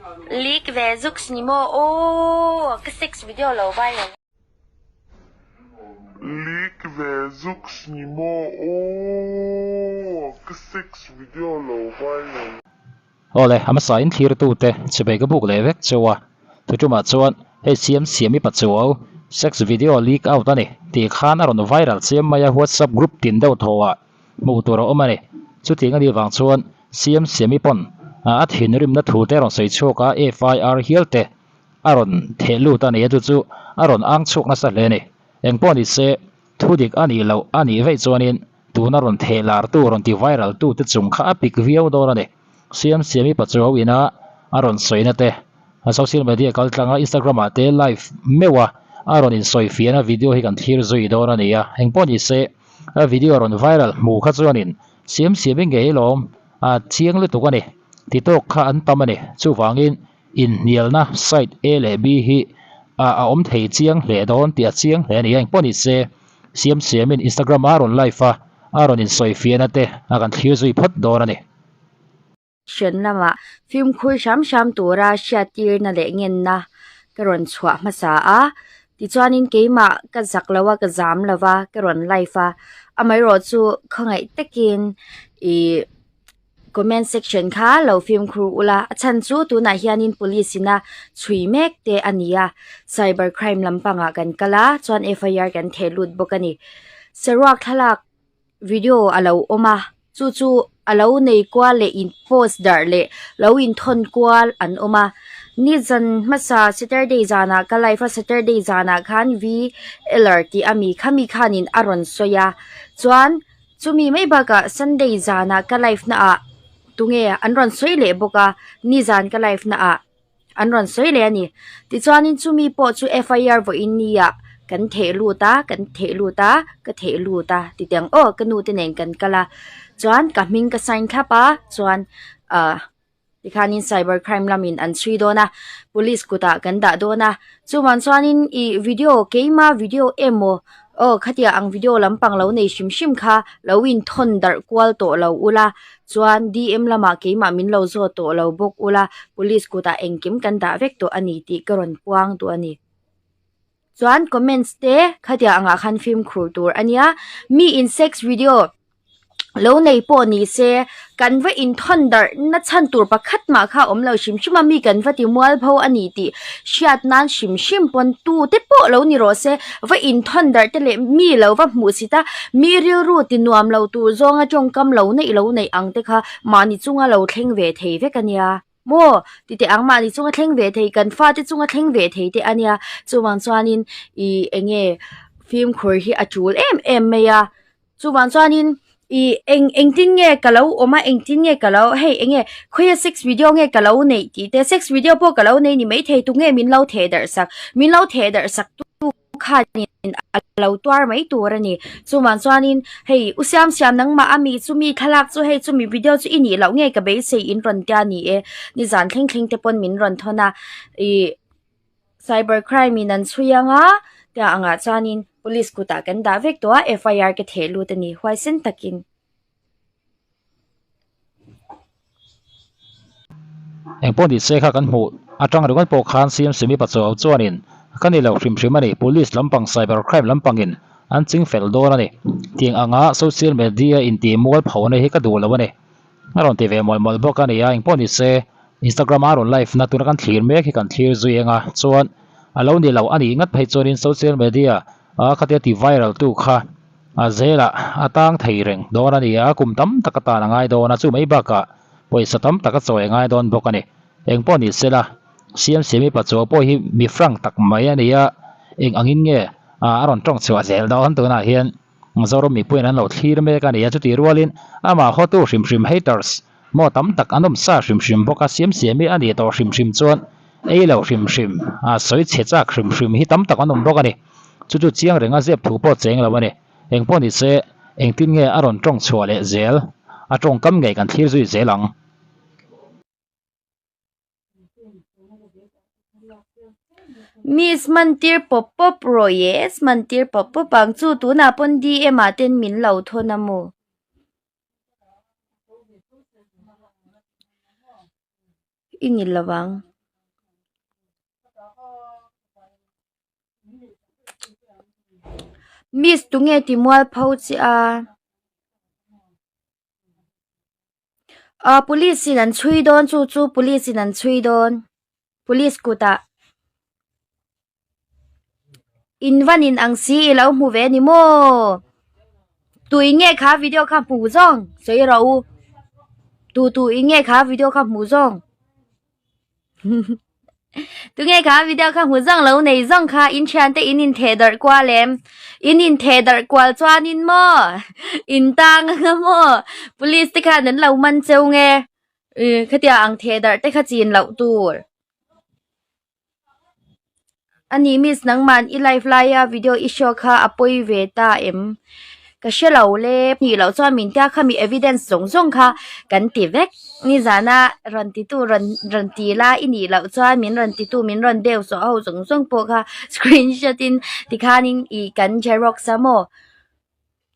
Leak ve zuks ni maw aww ka sex video lo viral. Leak ve zuks ni maw aww ka sex video lo viral. Awle, a hmasa in thlir tu te chibei ka buk leh vek cheu a, thuṭumah chuan hei siam siam i pachuau sex video leak out a ni tih khan a rawn viral chiam mai a whatsapp group tin deuh thaw ah hmuh tur a awm a ni. Chutiang a nih vang chuan siam siam i pawn a thinrimna thu te a rawn sawi chhuak a, FIR hial te a rawn theh lut a ni a, chu chu a rawn ang chhuak nasa hle a ni. Engpawh ni se thu dik a nih loh a nih veih chuanin tuna rawn theh lar tu rawn ti viral tu te chung kha a pik viau dawn a ni. Siam Siami Pachuau ina a rawn sawina te social media kal tlanga Instagram ah te live meuh a a rawn insawi fiahna video hi kan thlir zui dawn a ni a. Engpawh ni se a video rawn viral hmu kha chuanin Siam Siami ngei lawm a chiang lutuk a ni. Ti tawk kha an tam a ni. Chuvangin inhnialna side A leh B hi a a awm thei chiang hle dawn tih a chiang hle a ni. Engpawh ni se Siam Siamin Instagram a rawn live a a rawn insawi fiahna te a kan thlir zui phawt dawn a ni. Hran lamah fimkhur hram hram tura hriattirna leh ngenna ka rawn chhuah hmasa a, tichuanin keimah ka zak lo a, ka zam lo va, ka rawn live a, amaherawhchu khawngaih takin ih comment section kha lo fimkhur ula, a chhan chu tunah hianin police ina chhui mek te a ni a, cyber crime lampangah kan kal a, chuan F I R kan theh lut bawk a ni. Saruak thlalak. Video a lo awm a chu chu a lo nei kual leh in post darh leh lo in thawn kual an awm a nizan hmasa saturday zanah ka live a saturday zanah khan v eller tih ami khami khanin a rawn sawi a chuan chumi mai bakah sunday zanah ka live na ah tunge an rawn sawi leh bawk a nizan ka live na ah. An rawn sawi leh a ni. Tichuanin chumi pawh chu FIR vawiin nia kan theh lut a, kan theh lut a, ka theh lut a ti teh ang aw ka nu te nen kan kal a. Chuan ka hming ka sign thlap a, chuan ah tikhanin cyber crime lamin an chhui dawn a, police kutah kan dah dawn a. Chuvang chuanin ih video keima video emaw aw khatia ang video lampang lo nei hrim hrim kha lo inthawn darh kual tawh lo ula. Chuan DM lamah keimah min lo zawt tawh lo bawk ula, police kutah engkim kan dah vek tawh a ni tih ka rawn puang duh a ni. Chuan comments te khatiang angah khan fimkhur tur a nia, mi in sex video lo nei pawh ni se kan va inthawn darh na chhan tur pakhat mah kha a awm lo hrim hrim a, mi kan va ti mual pho a ni tih hriat nan hrim hrim pawn tu te pawh lo ni rawh se va inthawn darh te leh mi lo va hmuh sit a mi rilru ti nuam lo tur zawnga tawngkam lo neih lo neih ang te kha mahni chunga lo thleng ve thei vek a nia maw ti teh ang mahni chunga thleng ve thei kan fate chunga thleng ve thei te a nia chuvang chuanin ih eng nge fimkhur hi a tul em em mai a. Chuvang chuanin ih eng engtin nge ka lo awm a engtin nge ka lo hei eng nge khawia sex video nge ka lo neih tih te sex video pawh ka lo nei ni maithei tunge min lo theh darh sak min lo theh darh sak tu khanin a lo tuar mai tur a ni. Chuvang chuanin hei u siam siam nangmah a mi chumi thlalak chu hei chumi video chu i nih loh nge ka beisei in rawn tia ni e nizan thleng thleng te pawn min rawn thawn a ih. Cyber crime in an chhui anga tia angah chuanin police kutah kan dah vek tawh a FIR ka theh lut a ni huaisen takin. Engpawh ni se kha kan hmuh atang ringawt pawh khan CM Simi Pachuau chuanin ka ni lo hrim hrim a ni, police lampang cyber crime lampangin an ching fel dawn a ni tiang anga social media intih mualphona hi ka duh lo a ni. A rawn ti ve mawlh mawlh bawk a ni a, engpawh ni se Instagram a rawn live na tuna kan thlir mek hi kan thlir zui eng a, chuan a lo ni lo a nih ngat phei chuanin social media a khatia ti viral tu kha a zelah a tang thei reng dawn a ni a, kum tam tak atan a ngai dawn a, chu mai bakah pawisa tam tak a chawi a ngai dawn bawk a ni. Engpawh ni se la Siam Siami Pachuau pawh hi mi frank tak mai a ni a, eng angin nge a rawn tawng chhuah zel dawn tunah hian. Zoram mipuiin an lo thlir mek a ni a, chutih rualin amah hawtu hrim hrim haters maw tam tak an awm sa hrim hrim bawk a, siam siam hi a ni tawh hrim hrim chuan ei lo hrim hrim a sawi chhe chak hrim hrim hi tam tak an awm bawk a ni. Chu chu chiang renga zep thu pawh cheng lo a ni. Engpawh ni se engtin nge a rawn tawng chhuah leh zel a tawngkam ngei kan thlir zui zel ang. Miss mantir pawp pawp rawh yes mantir pawp pawp ang chu tunah pawn DM ah ten min lo thawn a maw. I ni lo ang. Miss tunge ti mualpho che a? Ahh police in an chhui dawn chu chu police in an chhui dawn police kutah in van in ang si i lo hmu ve a ni maw tui nge kha video kha hmu zawng sawi rawh u tu tu in nge kha video kha hmu zawng. Tunge kha video kha hmu zawng lo nei zawng kha in thian te in intheh darh kual em in intheh darh kual chuanin maw in tang anga maw police te khan an lo man cheu nge ih khatiang ang theh darh te kha chin loh tur ani miss nangman i live laia video i show kha a pawi ve ta em ka hre lo le nih loh chuan min tia khami evidence zawng zawng kha kan ti vek nizana rawn ti tu rawn rawn ti la i nih loh chuan min rawn ti tu min rawn deu sawh ho zawng zawng pawh kha screenshot in tikhanin ih kan xerox a maw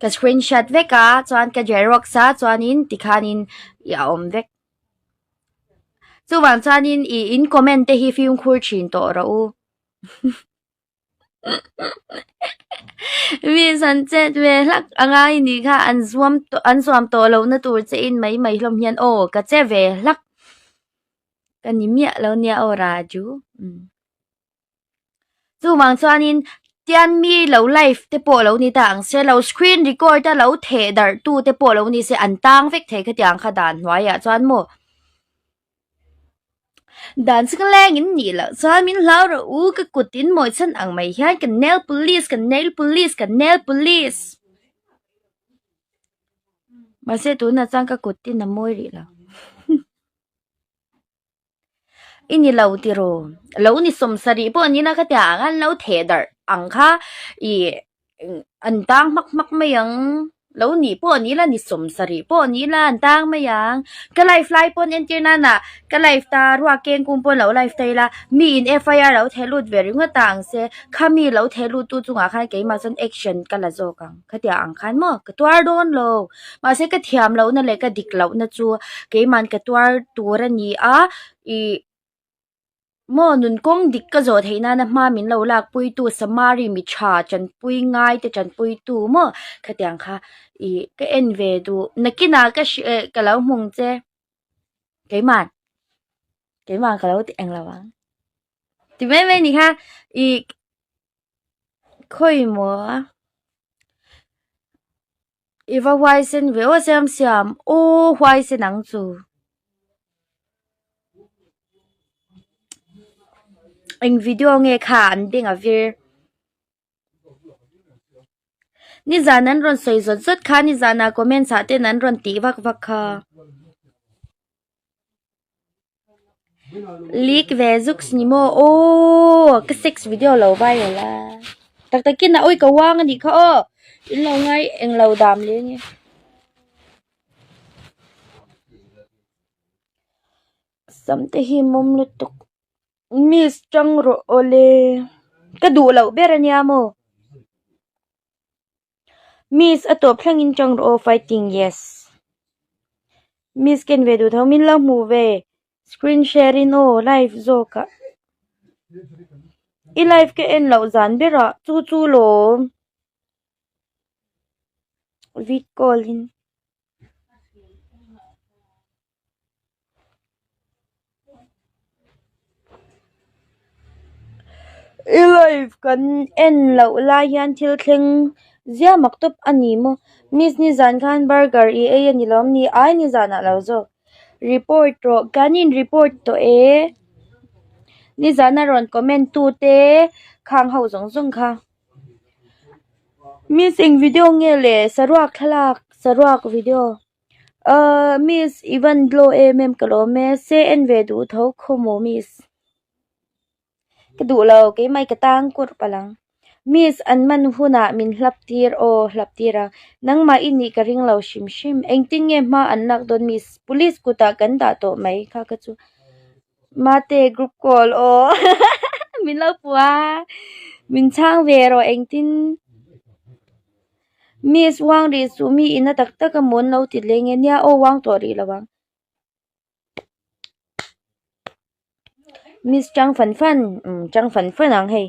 ka screenshot vek a chuan ka xerox a chuanin tikhanin ih a awm vek. Chuvang chuanin ih in comment te hi fimkhur thin tawh rawh u. Mi san chet ve hlak a ngai nih kha an zuam tawh an zuam tawh loh na tur che in mai mai hlawm hian aw ka che ve hlak ka ni miah lo nia aw Raju umm chuvang chuanin tian mi lo live te pawh lo ni ta ang se lo screen record a lo theh darh tu te pawh lo ni se an tang vek thei khatiang kha dan hnuaiah chuan maw. Dan chhung leng in nih loh chuan min hlau rawh u ka kut in mawi chhan ang mai hian ka nail polish ka nail polish ka nail polish mahse tunah chuan ka kut tin a mawi rih lo i ni lo tiraw lo ni sawm sarih pawh an ina ka tia ang an lo theh darh ang kha ih an tang hmak hmak mai ang. Lo nih pawh ni la, ni sawmsarih pawh ni la an tang mai ang. Ka live lai pawn entir nana ka live ta ruak keng kung pawn lo live ta ila mi in FIR lo theh lut ve ringawt ta ang se, kha mi lo theh lut tu chungah khan keimah chuan action ka la zawk ang. Khatiang ang khan maw ka tuar dawn lo. Mahse ka thiam lohna leh ka dik lohna chu keiman ka tuar tur a ni a ih. Maw nun kawng dik ka zawh theih nana hma min lo lak pui tu Samari mi tha chanpui ngai te chanpui tu maw khatiang kha ih ka en ve duh nakinah ka hri eh ka lo hmung che keimah keimah ka lo ti eng lo ang ti mai mai ni kha ih khawi maw i va huaisen ve aw siam siam aw huaisen ang chu eng video nge kha an beng a vir nizan an rawn sawi zawt zawt kha nizanah comments ah ten an rawn tih vak vak kha. Leak ve zuks ni maw aww ka sex video lo viral a tak takin a awi ka uang anih kha aw in lo ngai englo dam leh nge sam te hi mawm lutuk miss tang rawh awle ka duh loh ber ania maw Miss a tawp thlengin tang rawh aw fighting yes Miss ken ve duh tho min lo hmuh ve screen share in aw live zawk ah i live ka en loh zan ber ah chu chu lawm vid call in. I live kan en loh lai hian thil thleng zia mak tawp a ni maw miss nizan khan burger i ei a ni lawm ni ai nizanah lo zawk report rawh kan in report tawh e nizana rawn comment tu te khang ho zawng zawng kha miss eng video nge le saruak thlalak saruak video. Ahh miss i van glow em em ka lawm e se en ve duh tho khaw maw miss ka duh lo keimah ka tang kur palh ang miss an man hunah min hlap tir aw hlap tir ang nangmah i nih ka ring lo hrim hrim engtin nge hma an lak dawn miss police kutah kan dah tawh mai kha ka chu mate group call aw min lo pua min chhang ve rawh engtin. Miss uang rih suh mi ina tak tak a mawn lo ti leng e nia aw uang tawh rih lo ang. Miss chang fan fan umm chang fan fan ang hei.